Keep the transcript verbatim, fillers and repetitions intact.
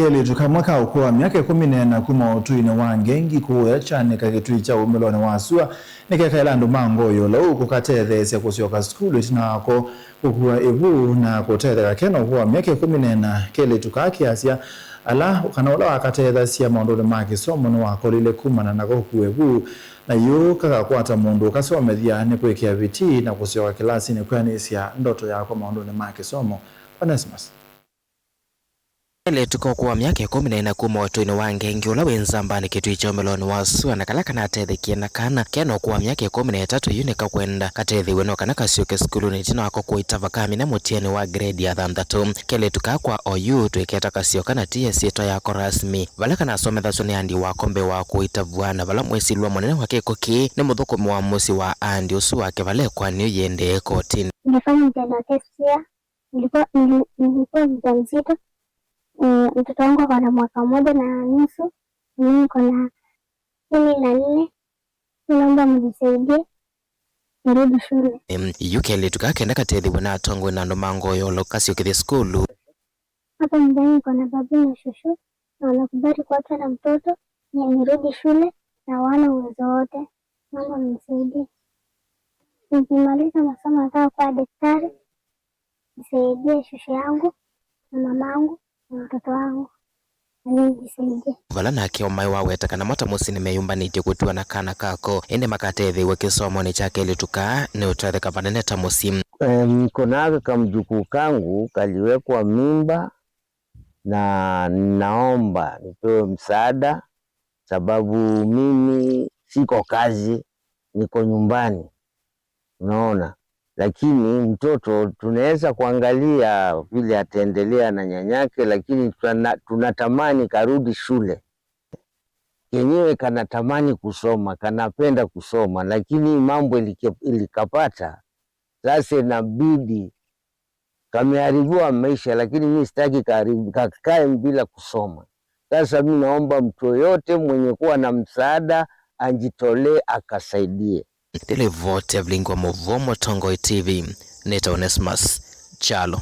Kelĩtu kamwe ka ũkũũ wa myaka ĩkũmi na ĩna kuma ũtũinĩ wa Ngengi kũũya Kyanika kĩtui kya ũmĩlonĩ wa sua nĩkekaĩla andũ ma Ngoyo Law kũkatetheesya kũsyoka sukulu ĩtina wako kũkua ĩvu na kũtetheka. Kena ũkũũ wa myaka ĩkũmi na ĩna, kelĩtu kaa kĩasya ala kana ũla wakatethasya maũndũnĩ ma kĩsomo nĩwakolile kumana nako kũkua ĩvu, na yu kakakwata mũndũ ũkasomethya nĩ kwĩkĩa vitii na kũsyoka kĩlasinĩ kwĩanĩsya ndoto yako maũndũnĩ ma kĩsomo. Onesmus. Kelĩtu ka ũkũũ wa myaka ĩkũmi na ĩna kuma ũtũinĩ wa Ngengi ũla wĩ Nzambanĩ kĩtui kya ũmĩlonĩ wa sua na kala kanatethekie na kana kena ũkũũ wa myaka ĩkũmi na ĩtatũ yu nĩkakwenda katethĩw'e no kana kasyoke sukulunĩ ĩtina wako kũitava kamina mũtiani wa grade ya thanthatũ. Kelĩtu kaa kwa oyu twĩketa kasyoka na ti ĩsyĩtwa yako rasmi vala kanasomethasw'a nĩ andi wako mbee wa kũitavw'a na vala mwĩsilwa mũnene wa kĩko kĩĩ nĩ mũthũkũmi wa mũsyĩ wa andi ũsu wake vala ĩkoani yu yĩendee kotinĩ. Nilifanya mjadala test year. Nilikuwa, nili-, nilikuwa mjamzito. Eh, mtoto wangu ako na mwaka mmoja na nusu. Mimi niko na kumi na nne. Naomba mnisaidie nirudi shule. Em, yu kelĩtu kaa kenda katethĩwe na atongoi na andũ ma Ngoyo Law kasyokethye sukulu. Hapa nyumbani niko na babu na shushu, na wanakubali kuachwa na mtoto, ni nirudi shule na wana uwezo wote. Naomba mnisaidie. Nikimaliza masomo nataka kuwa daktari, nisaidie shushu yangu na mamangu na mtoto wangu. Na nijisaidie. Vala nake ũmaĩ waweta kana mata mũsyĩ nĩmeyũmbanĩtye kũtua na kana kako, ĩndĩ makatetheew'a kĩsomonĩ kya kelĩtu kaa nĩ ũtetheka vanene ta mũsyĩ. Em, kuna kamjukuu kangu kaliwekwa mimba na naomba nipewe msaada sababu mimi siko kazi, niko nyumbani. Unaona? Lakini mtoto tunaweza kuangalia vile ataendelea na nyanyake, lakini tuna-, tunatamani karudi shule. Kenyewe kanatamani kusoma, kanapenda kusoma, lakini mambo ilike-, ilikapata, sasa inabidi kameharibiwa maisha, lakini mi sitaki kaharibu-, kakae bila kusoma. Sasa mi naomba mtu yoyote mwenye kuwa na msaada ajitolee akasaidie. Nĩ livoti ya vilingi wa mũvoo Mũtongoi T V, nĩta Onesmus Kyalo.